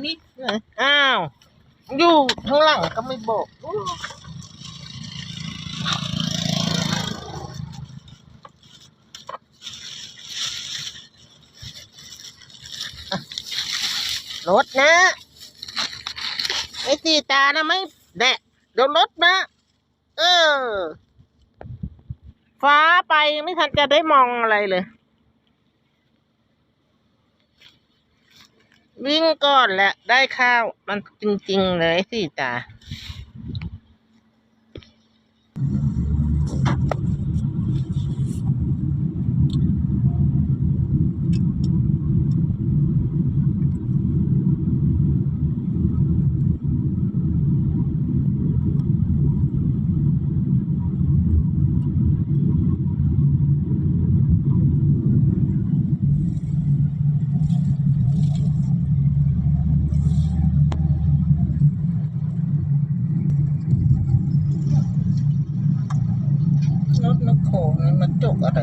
ນີ້ ອ້າວ ຢູ່ຂ້າງຫຼັງກໍໄມ່ບອກ. ໂອ້ ລົດນະ ໄອ້ສີຕານະ ໄມ່ແດະ ດຽວລົດນະ. ເອີ ຟ້າໄປ ຍັງໄມ່ທັນຈະໄດ້ມອງອະໄລເລີຍ. ວິ່ງກ່ອນແຫຼະ ໄດ້ຂ່າວມັນຈິງໆເລີຍສີຕາ. ລົດແມັກໂຄນີ້ມັນຈົກອະໄລ?